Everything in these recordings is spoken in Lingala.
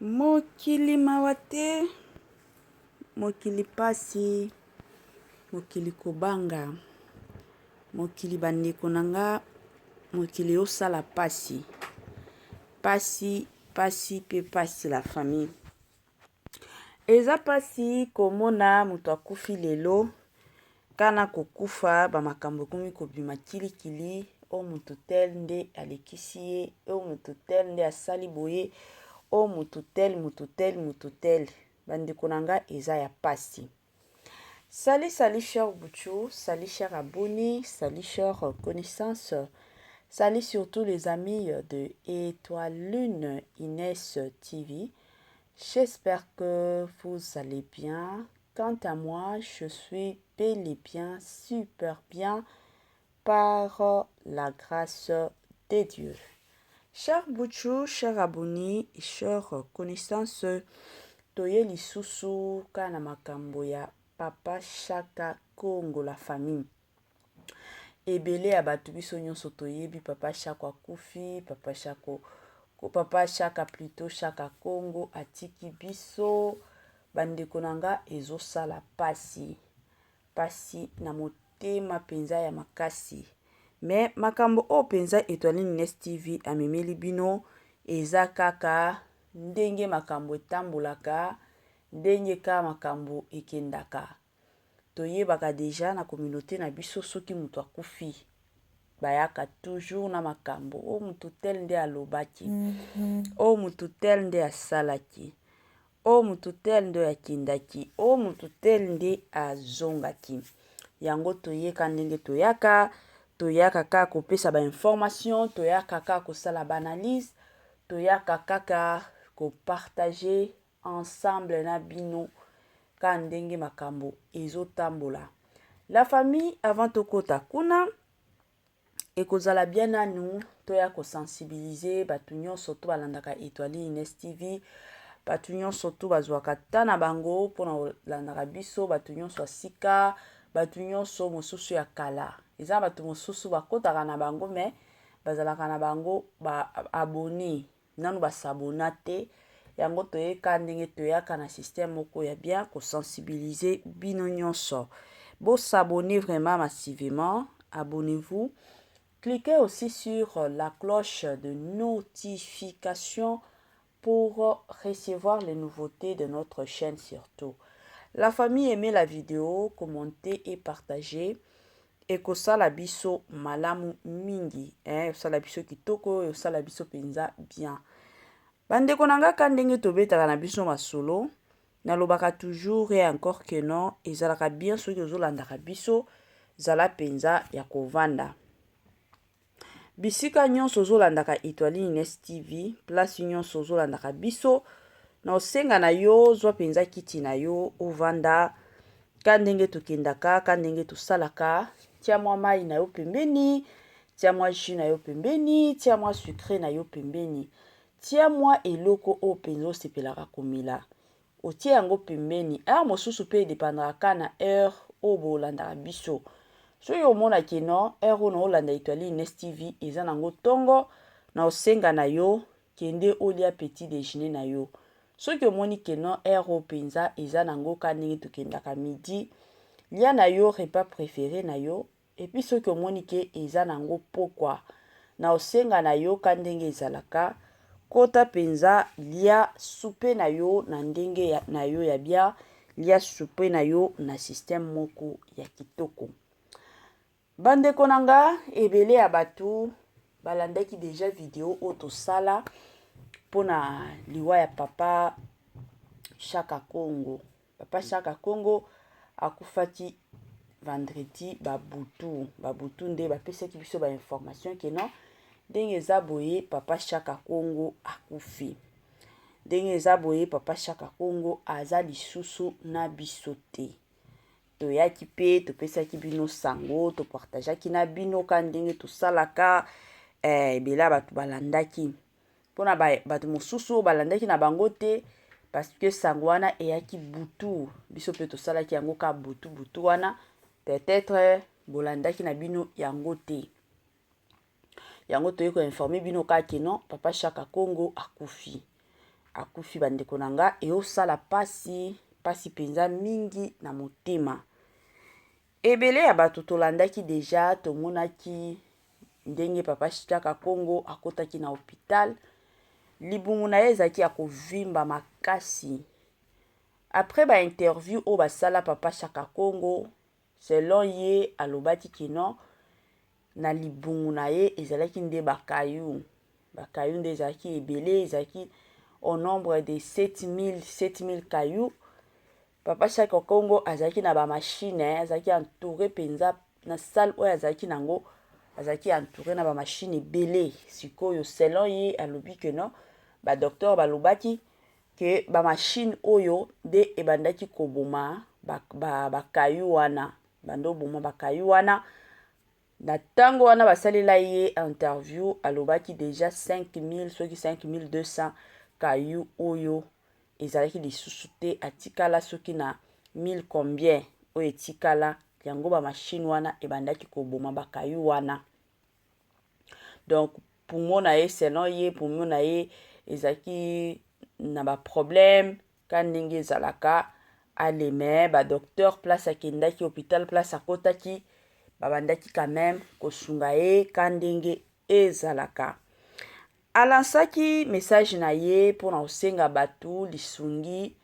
Mokili mawa te, mokili pasi, mokili kobanga, mokili ba ndeko na nga, mokili osala pasi, pasi, pasi pe pasi la famille. Eza pasi komona moto akufi lelo kana kokufa ba makambo ekomi kobima kilikili o moto tel nde alekisi ye o moto tel nde asali boye o moto tel moto tel moto tel bandeko na nga eza ya pasi. Salut salut cher Bouchou, salut cher abonné, salut cher connaissance, salut surtout les amis de Étoile Lune Inès TV. J'espère que vous allez bien. Quant à moi, je suis bel et bien, super bien par la grâce de Dieu. Cher Bouchou, cher abonné, cher connaissance, toye lisusu kaka na makambo ya papa Shaka Kongo la famille. Ebele ya bato biso nyonso toyebi papa Shako akufi, papa Shako papa Shaka plutôt Shaka Kongo atiki biso bandeko na nga ezosala pasi pasi na motema mpenza ya makasi me makambo oyo mpenza Etoile Nines TV amemeli bino eza kaka ndenge makambo etambolaka ndenge kaka makambo ekendaka toyebaka deja na communauté na biso soki moto akufi bayaka toujours na makambo oyo moto tel nde alobaki oyo moto tel nde asalaki oyo moto tel nde akendaki oyo moto tel nde azongaki yango toyeka ndenge toyaka toyaka kaka kopesa bainformation toyaka kaka kosala baanalyse toyaka kaka kopartage ensemble na bino ka ndenge makambo ezotambola la famille avant tokota kuna ekozala bien nanu toya kosensibiliser bato nyonso to balandaka Etoile Ines TV bato nyonso to bazwaka ta na bango mpona kolandaka biso bato nyonso ya sika bato nyonso mosusu ya kala eza bato mosusu bakotaka na bango me bazalaka na bango baabonné nanu basabona te yango toyeka ndenge toyaka na système moko ya bien kosensibiliser bino nyonso bosabonner vraiment massivement, abonnez-vous. Cliquez aussi sur la cloche de notification pour recevoir les nouveautés de notre chaîne surtout. La famille, aimez la vidéo, commentez et partagez. Ekosala biso malamu mingi, eh, osala biso kitoko, osala biso penza bien. Bandeko na nga ka ndenge tobetaka na biso masolo, nalobaka toujours et encore que non, ezalaka bien soki ozolandaka biso, zala penza ya kovanda. Bisika nyonso ozolandaka Etoile Ines TV, place nyonso ozolandaka biso, na osenga na yo zwa mpenza kiti na yo ovanda ka ndenge tokendaka ka ndenge tosalaka tia mwa mai na yo pembeni tia mwa jus na yo pembeni tia mwa sucre na yo pembeni tia mwa eloko oyo mpenza osepelaka komela otie yango pembeni heure mosusu mpe edépendaka ka na heure oyo bolandaka biso soki omonaki no heure oyo naolanda Etoile Ines TV eza nango ntongo na osenga na yo kende olia petit déjeuner na yo soki omoni ke no heure oyo mpenza eza nango ka ndenge tokendaka midi lia na yo repas préféré na yo et puis soki omoni ke eza nango pokwa na osenga na yo ka ndenge ezalaka kota mpenza lia soupe na yo na ndenge ya, na yo ya bien lia soupe na yo na système moko ya kitoko bandeko na nga ebele ya bato balandaki deja video oyo tosala mpona liwa ya papa Shaka Kongo. Papa Shaka Kongo akufaki vendredi babutu babutu nde bapesaki biso bainformation ke non ndenge eza boye papa Shaka Kongo akufi ndenge eza boye papa Shaka Kongo aza lisusu na biso te toyaki mpe topesaki bino sango topartageaki na bino ka ndenge tosalaka ebele ya bato balandaki mpona bato mosusu oyo balandaki na bango te parce que sango wana eyaki butu biso mpe tosalaki yango ka butu butu wana peut-être bolandaki na bino yango te yango toyei koinformer bino kaka ke non papa Shaka Kongo akufi. Akufi bandeko na nga, eosala pasi, pasi mpenza mingi na motema. Ebele ya bato tolandaki deja, tomonaki ndenge papa Shaka Kongo akotaki na hôpital. Libumu na ye ezalaki ya kovimba makasi. Après ba interview oyo basala papa Shaka Kongo, selon ye alobaki ke non, na libumu na ye ezalaki nde bakayu. Bakayu nde ezalaki ebele, ezalaki au nombre de 7000 cailloux. Papa Shaka Kongo azalaki na ba machine, azalaki entouré mpenza na salle oyo azalaki nango, azalaki entouré na ba machine ebele. Sikoyo selon ye alobi ke non, ba docteur balobaki ke ba machine oyo nde ebandaki koboma bakayu wana, bando boma bakayu wana. Na ntango wana basalela ye interview, alobaki deja 5000 soki 5200 kayu oyo ezalaki lisusu te, atikala soki na 1000 combien oyo etikala. Yango ba machine wana ebandaki koboma bakayu wana. Donc poumon na ye, selon ye, poumon na ye ezalaki na ba problème ka ndenge ezalaka aleme. Ba docteur place akendaki hôpital, place akotaki, babandaki quand même kosunga ye ka ndenge ezalaka. Alansaki message na ye mpona kosenga bato lisungi.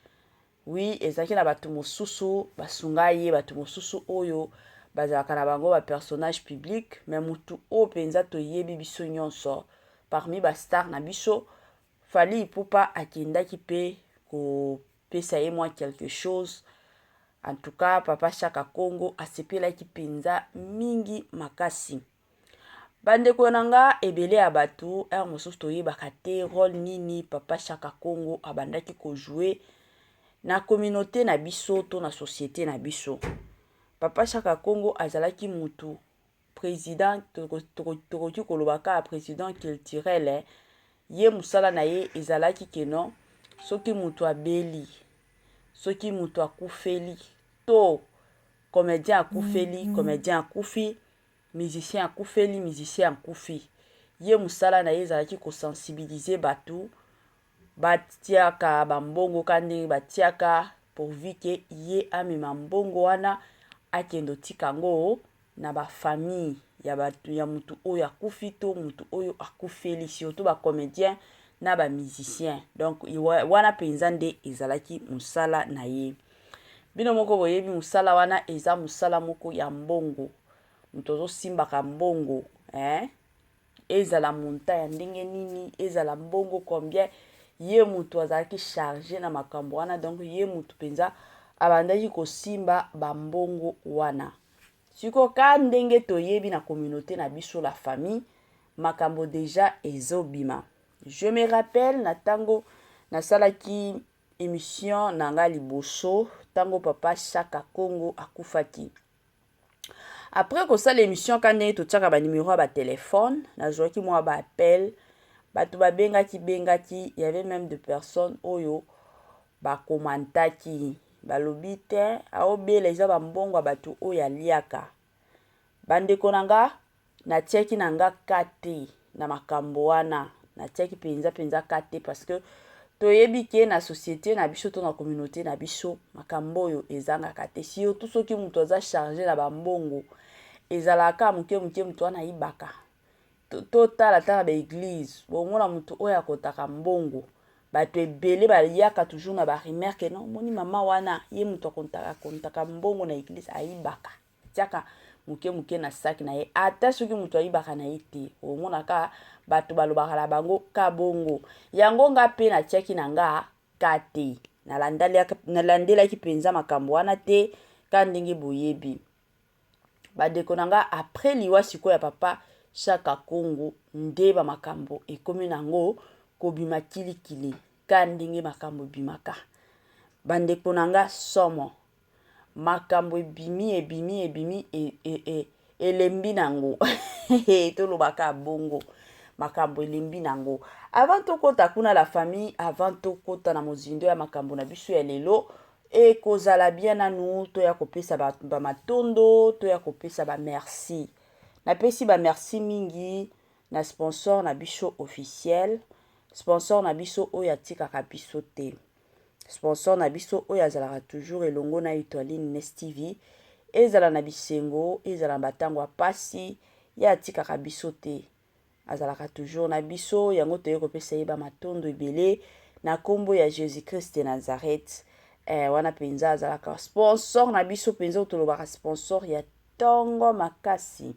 Oui, ezalaki na bato mosusu basunga ye, bato mosusu oyo bazalaka na bango ba personnage public, mais motu oyo mpenza toyebi biso nyonso parmi ba star na biso, Fally Ipupa, akendaki mpe kopesa ye mwa quelque chose. En tout cas papa Shaka Kongo asepelaki mpenza mingi makasi. Bandeko na nga, ebele ya bato heure mosusu toyebaka te rôle nini papa Shaka Kongo abandaki kojouer na communauté na biso to na société na biso. Papa Shaka Kongo azalaki mutu président, tokoki koloba kaka président culturel. Ye mosala na ye ezalaki ke non, soki moto abeli, soki moto akufeli, to comédien akufeli, comédien akufi, musicien akufeli, musicien akufi, ye mosala na ye ezalaki kosensibiliser bato batiaka bambongo ka ndenge batiaka, pourvu ke ye amema mbongo wana, akende otika yango na bafamille ya bato ya motu oyo akufi to motu oyo akufeli, surtout bacomédien na bamusicien. Donc wana mpenza nde ezalaki mosala na ye. Bino moko boyebi, mosala wana eza mosala moko ya mbongo. Moto azosimbaka mbongo, eh? Ezala montant ya ndenge nini, ezala mbongo combien, ye moto azalaki chargé na makambo wana. Donc ye motu mpenza abandaki kosimba bambongo wana. Sikoyo ka ndenge toyebi na communauté na biso, la famille, makambo deja ezobima. Je me rappelle na ntango nasalaki émission na nga liboso, ntango papa Shaka Kongo akufaki, après kosala émission, ka ndenge totiaka banimero ya batelefone, nazwaki mwa baappel, bato babengaki bengaki. Y avait même de personnes oyo bakomantaki, balobi te aobela, eza bambongo ya bato oyo aliaka. Bandeko na nga, natiaki na nga ka te na makambo wana, natiaki mpenza mpenza ka te, parce que toyebi ke na société na biso to na communauté na biso, makambo oyo ezangaka te. Surtout soki moto aza chargé na bambongo, ezalaka moke moke moto wana ayibaka. Totala tala baeglise, bomona moto oyo akotaka mbongo, bato ebele bayaka toujours na barumeur ke non, omoni mama wana, ye moto akontaka mbongo na eglise, ayibaka, tiaka moke moke na saki na ye. Ata soki moto ayibaka na ye te, omonaka bato balobaka na bango ka bongo. Yango nga mpe natiaki na nga ka te, nalandelaki mpenza makambo wana te. Ka ndenge boyebi, bandeko na nga, après liwa sikoyo ya papa Shaka Kongo, nde bamakambo ekomi nango kobima kilikili. Ka ndenge makambo ebimaka, bandeko na nga, somo, makambo ebimi, ebimi, ebimi, e, e, e, elembi nango, tolobaka bongo, makambo elembi nango. Avant tokɔta kuna, la famille, avant tokɔta na mozindo ya makambo na biso ya lelo, ekozala bien nanu toya kopesa bamatondo, toya kopesa bamerci. Napesi bamerci mingi na sponsor na biso officiel. Sponsor na biso oyo atikaka biso te. Sponsor na biso oyo azalaka toujours elongo na Etoiline Nes TV. Ezala na bisengo, ezala na batango ya pasi, ye atikaka biso te. Azalaka toujours na biso, yango toye kopesa ye ba matondo ebele na kombo ya Jesus-Christ de Nazareth. Eh, wana penza azalaka sponsor na biso penza, oyo tolobaka sponsor ya tongo makasi.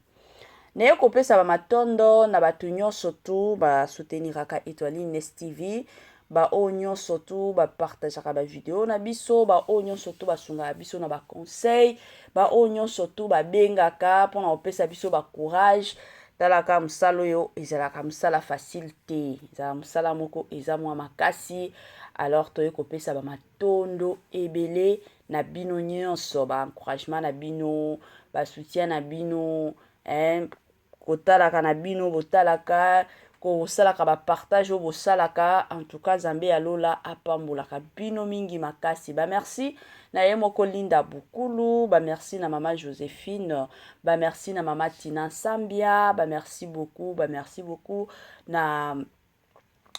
Naye kopesa ba matondo na bato nyonso tu ba souteniraka Etoiline Nes TV, ba oyo nyonso tu ba partageaka ba video na biso, ba oyo nyonso tu basungaka biso na ba conseil, ba oyo nyonso tu babengaka mpona kopesa biso ba courage. Talaka mosala oyo ezalaka mosala facile te, ezalaka mosala moko eza mwa makasi. Alors toye kopesa ba matondo ebele na bino nyonso, ba encouragement na bino, ba soutien na bino, hein, kotalaka na bino, botalaka, kosalaka ba partage oyo bosalaka. En tout cas, Nzambe ya lola apambolaka bino mingi makasi. Ba merci na ye moko Linda Bukulu, ba merci na mama Joséphine, ba merci na mama Tina Sambia, ba merci beaucoup, ba merci beaucoup na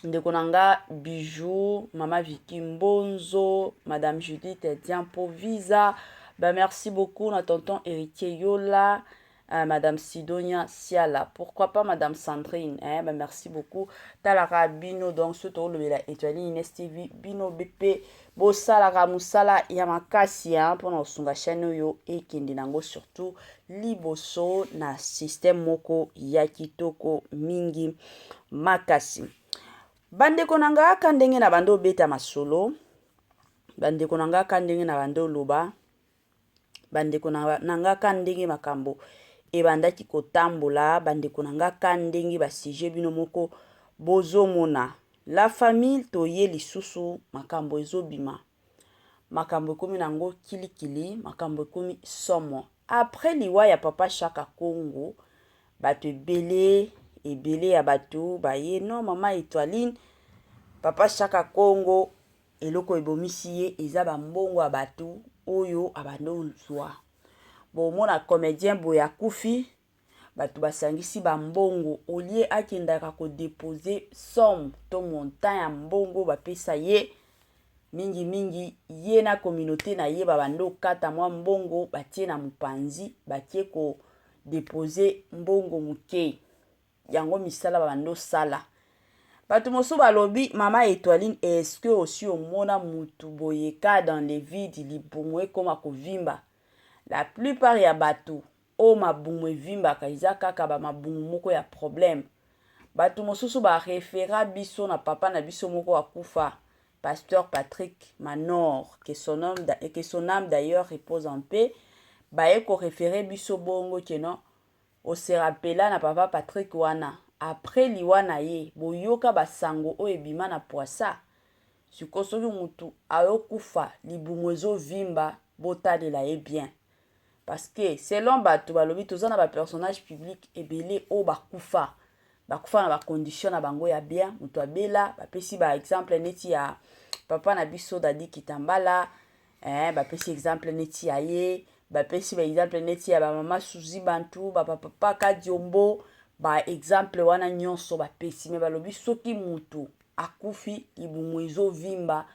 ndeko na nga Bijou, mama Vicky Mbonzo, madame Judith Diampo Visa, ba merci beaucoup na tonton Héritier Yola, madame Sidonia Siala, pourquoi pas madame Sandrine, hein, ba merci beaucoup. Talaka bino donc surtout tolobela Etoiline Ines TV, bino BP bosalaka mosala ya makasi, hein, mpona kosunga chaîne oyo ekende nango surtout liboso na système moko ya kitoko mingi makasi. Bandeko na nga, ka ndenge na bando obeta masolo, bandeko na nga, ka ndenge na bando oloba, bandeko na nga, ka ndenge makambo ebandaki kotambola, bandeko na nga, ka ndenge ba sujet bino moko bozomona. La famille, toye lisusu, makambo ezobima, makambo ekomi nango kilikili, makambo ekomi somo. Après liwa ya papa Shaka Kongo, bato ebele ebele ya bato baye no mama Etoiline, papa Shaka Kongo eloko ebomisi ye eza bambongo ya bato oyo abandi ozwa. Bomona comédien boye akufi, bato basangisi bambongo, olie akendaka kodepose somme to montant ya mbongo bapesa ye mingimingi, ye na communauté na ye babandi okata mwa mbongo batie na mopanzi, batie kodepose mbongo moke, yango misala babandi osala. Bato mosusu balobi, mama Etoiline, est-ce que osi omona mutu boye ka dans le vide libumu ekoma kovimba? La plupart ya bato oyo mabumu evimbaka eza kaka ba mabumu moko ya problème. Bato mosusu barefera biso na papa na biso moko akufa, pasteur Patrick Manor, que son âme d'ailleurs repose en paix. Baye korefere biso bongo ke non, ose rappela na papa Patrick wana après liwa na ye, boyoka basango oyo ebima na poisa. Sikoyo soki mutu ayokufa libumu ezovimba, botalela ye bien, parce que selon bato balobi, toza na bapersonnage public ebele oyo bakufa, bakufa na bacondition na bango ya bien. Moto abela, bapesi baexemple neti ya papa na biso Dadi Kitambala, eh, bapesi exemple neti ya ye, bapesi baexemple neti ya bamama Suzi Bantu, bapapa Kadiombo. Baexemple wana nyonso bapesi, me balobi soki motu akufi libumu ezovimba,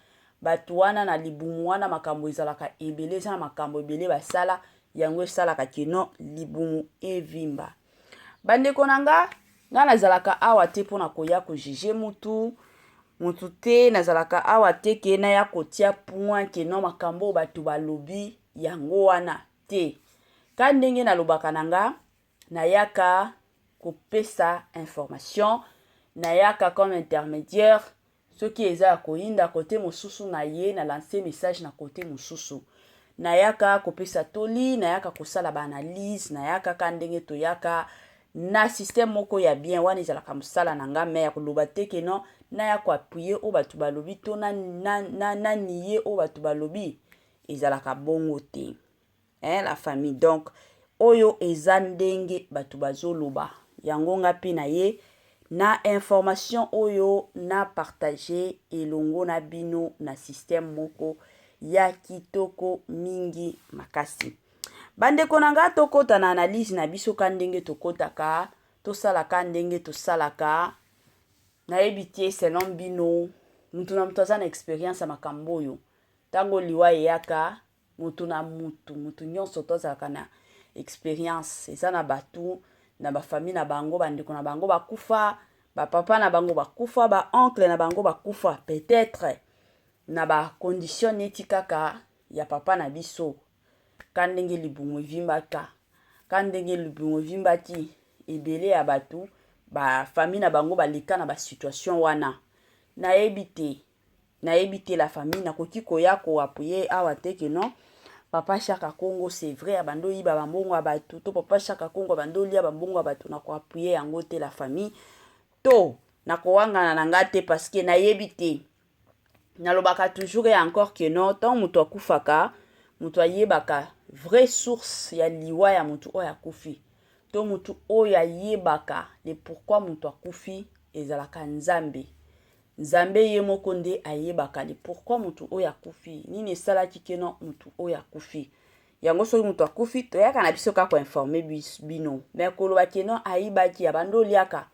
bato wana na libumu wana makambo ezalaka ebele, eza na makambo ebele basala, yango esalaka keno libumu evimba. Bandeko na nga, nga nazalaka awa te mpona koya kojuge mutu mutu te, nazalaka awa te ke naya kotia point ke non, makambo oyo bato balobi yango wana te. Ka ndenge nalobaka na nga, nayaka kopesa information, nayaka comme intermédiaire. Soki eza ya koyinda kote mosusu, na ye na lance message na kote mosusu. Nayaka kopesa toli, nayaka kosala baanalyse, nayaka ka ndenge toyaka na système moko ya bien. Wana ezalaka mosala na nga, me ya koloba te ke non, naya koappuyer oyo bato balobi to na nier oyo bato balobi, ezalaka bongo te, hein, la famille. Donc oyo eza ndenge bato bazoloba yango, nga mpe na ye na information oyo na partage elongo na bino na système moko ya kitoko mingi makasi. Bandeko na nga, tokɔta na analyse na biso ka ndenge tokɔtaka, tosalaka ndenge tosalaka. Nayebi te selon bino, mutu na mutu aza na experience ya makambo oyo. Ntango liwa eyaka, mutu na mutu, mutu nyonso to azalaka na experience. Eza na bato na bafamille na bango, bandeko na bango bakufa, bapapa na bango bakufa, baoncle na bango bakufa, peut-être na bacondition neti kaka ya papa na biso. Ka ndenge libumu evimbaka, ka ndenge libumu evimbaki, ebele ya bato bafamille na bango baleka na basituation wana. Nayebi te, nayebi te la famille. Nakoki koya koappuyer awa te ke non, papa Chaka Congo, c'est vrai, abandi oyiba bambongo ya bato, to papa Chaka Congo abandi olia bambongo ya bato. Nakoappuyer yango te la famille, to nakowangana na nga te, parce que nayebi te. Nalobaka toujours et encore que non, ntango moto akufaka, moto ayebaka vraie source ya liwa ya motu oyo akufi, to motu oyo ayebaka le pourquoi moto akufi, ezalaka Nzambe. Nzambe ye moko nde ayebaka le pourquoi motu oyo akufi, nini esalaki ke non, motu oyo akufi. Yango soki moto akufi, toyaka na biso kaka koinformer bino. Mais koloba ke non, ayibaki, abandi oliaka,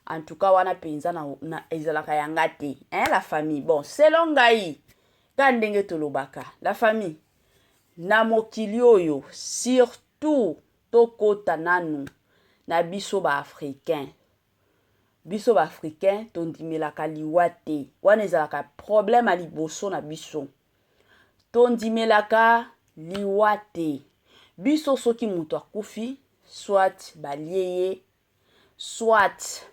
en tout cas wana mpenza na ezalaka yanga te, hein, la famille. Bon, selon ngai, ka ndenge tolobaka la famille, na mokili oyo, surtout tokota nanu na biso baafricain. Biso baafricain tondimelaka liwa te. Wana ezalaka problème ya liboso na biso, tondimelaka liwa te. Biso soki moto akufi, soit balie ye, soit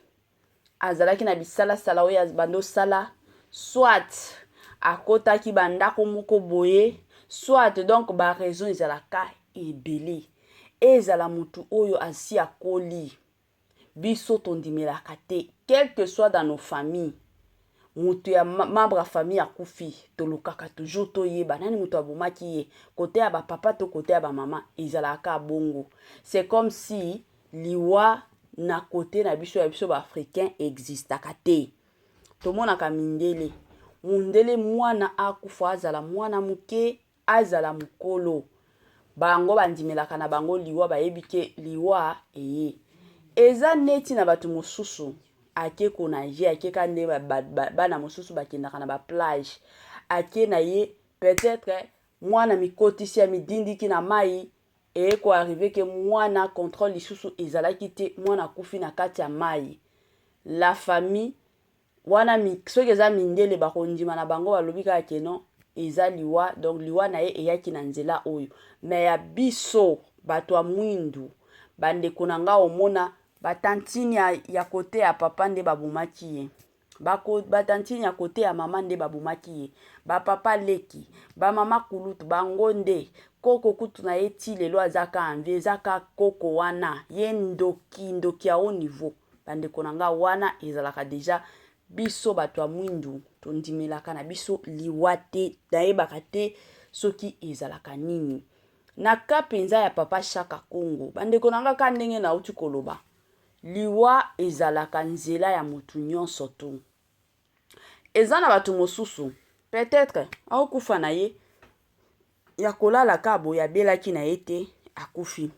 azalaki na bisalasala oyo bando osala, soit akotaki bandako moko boye, soit, donc baraison ezalaka ebele. Ezala motu oyo asi akoli, biso tondimelaka te. Quel que soit dans nos familles, moto ya membre ya famille akufi, tolukaka toujours toyeba nani moto abomaki ye, côté ya bapapa to côté ya bamama. Ezalaka bongo. C'est comme si liwa na côté na biso, ya biso baafricain, existaka te. Tomonaka mindele, mundele mwana akufa, azala mwana moke, azala mokolo, bango bandimelaka na bango liwa, bayebi ke liwa eye. Eza neti na bato mosusu ake konager, akeka nde bana mosusu bakendaka na baplage, ake na ye, peut-être mwana mikotisi ya midindiki na mai, eye koarriver ke mwana contrôle lisusu ezalaki te, mwana akufi na kati ya mai. La famille wana, soki eza mindele, bakondima na bango, balobi kaka ke non, eza liwa, donc liwa na ye eyaki na nzela oyo. Mais ya biso bato ya mwindu, bandeko na nga, omona batantine ya côté ya papa nde babomaki ye, batantine ya côté ya mama nde babomaki ye, bapapa leki, bamama kulutu, bango nde. Koko kutu na ye ti lelo aza ka en vie, eza ka koko wana ye ndoki, ndoki ya haut niveau. Bandeko na nga, wana ezalaka déjà biso bato ya mwindu tondimelaka na biso liwa te. Nayebaka te soki ezalaka nini na ka mpenza ya papa Chaka Congo. Bandeko na nga, ka ndenge nauti koloba, liwa ezalaka nzela ya motu nyonso tu. Eza na bato mosusu, peut-être akokufa na ye ya kolala ka boye, abelaki na ye te, akufi.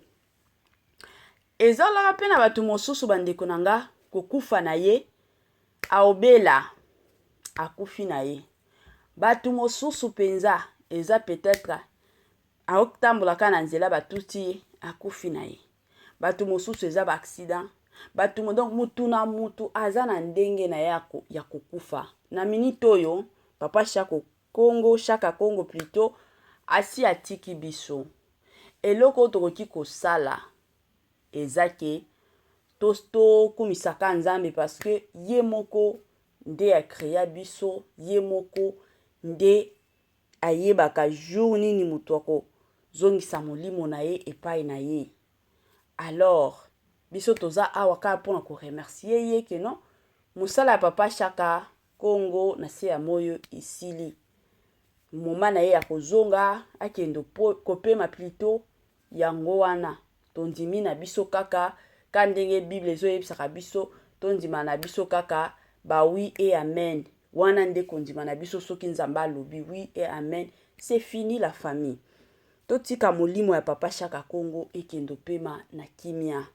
Ezalaka mpe na bato mosusu, bandeko na nga, kokufa na ye aobela, akufi na ye. Bato mosusu mpenza eza peut-être aotambola kaka na nzela, batuti ye, akufi na ye. Bato mosusu eza baaccident. Bato, donc mutu na mutu aza na ndenge na ye ya kokufa. Na minute oyo, papa Chaka Congo, Chaka Congo plutôt, asi atiki biso. Eloko oyo tokoki kosala eza ke tokumisaka Nzambe, parce que ye moko nde acréa biso, ye moko nde ayebaka jour nini moto akozongisa molimo na ye epai na ye. Alors biso toza awa kaka mpona koremercier ye ke non, mosala ya papa Chaka Congo na se ya moyo esili, moma na ye ya kozonga, akende kopema plutôt, yango wana. Tondimi na biso kaka ka ndenge Bible ezoyebisaka biso, tondima na biso kaka ba oui et amen. Wana nde kondima na biso. Soki Nzambe alobi oui et amen, c'est fini la famille. Totika molimo ya papa Chaka Congo ekende opema na kimia.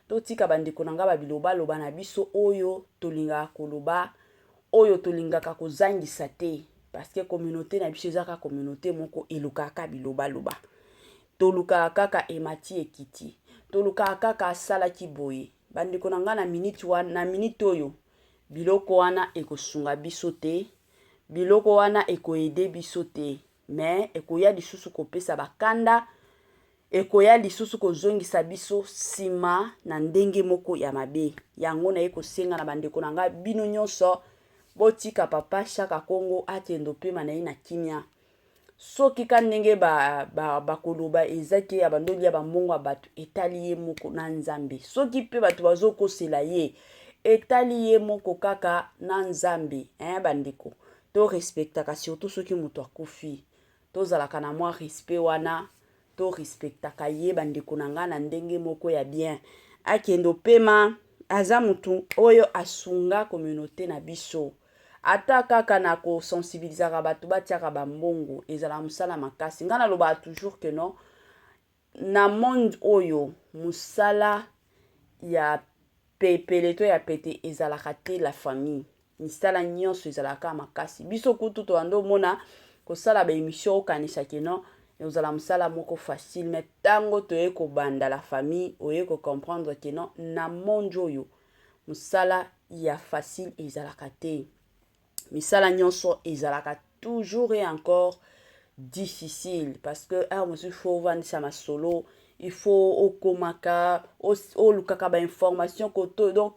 Totika bandeko na ngai babilobaloba na biso oyo tolingaka koloba, oyo tolingaka kozangisa te, parce que communauté na biso eza kaka communauté moko elukaka bilobaloba. Tolukaka kaka emati ekiti, tolukaka kaka asalaki boye. Bandeko na ngai, na minute wana, na minute oyo, biloko wana ekosunga biso te, biloko wana ekoaider biso te, mais ekoya lisusu kopesa bakanda, ekoya lisusu kozongisa biso nsima na ndenge moko ya mabe. Yango naye kosenga na bandeko na ngai, bino nyonso, botika papa Shaka Kongo akende opema na ye na kimia. Soki ka ndenge bakoloba ba eza ke ya bandoli ya bambongo ya bato, etali ye moko na Nzambe. Soki mpe bato bazokosela ye, etali ye moko kaka na Nzambe, hein. Bandeko, torespectaka, surtout soki moto akufi, tozalaka na mwa respect wana, torespectaka ye, bandeko na ngai, na ndenge moko ya bien. Akende opema, aza motu oyo asunga communauté na biso, ata kaka na kosensibilisaka bato batiaka bambongo, ezala mosala makasi. Ngai nalobaka toujours que non, na monde oyo, mosala ya pepele to ya pete ezalaka te, la famille. Misala nyonso ezalaka makasi. Biso kutu toyanda omona kosala baémission, okanisaki non, ezala mosala moko facile, mais ntango toye kobanda, la famille, oye kocomprendre ke non, na monde oyo, mosala ya facile ezalaka te. Misala nyonso ezalaka toujours et encore difficile, parce que heure mosusu il faut ovandisa masolo, il faut okomaka, olukaka bainformation koto. Donc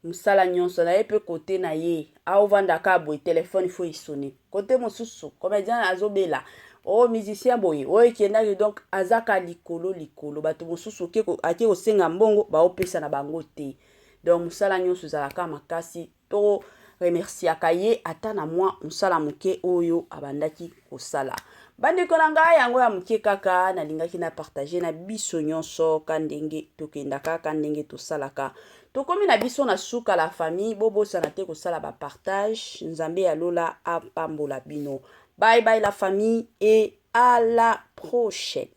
mosala nyonso na ye mpe kote na ye, aovandaka boye, telefone il faut esonner, kote mosusu comédien azobela, o musicien boye, oyo ekendaki. Donc azaka likolo likolo, bato mosusu ake kosenga mbongo, baopesa na bango te. Donc mosala nyonso ezalaka makasi. To remerciaka ye ata na mwa mosala moke oyo abandaki kosala. Bandeko na ngai, yango ya moke kaka nalingaki na partage na biso nyonso, ka ndenge tokendaka, ka ndenge tosalaka. Tokomi na biso na suka, la famille. Bobosana te kosala bapartage. Nzambe ya lola apambola bino. Bye bye, la famille, et à la prochaine.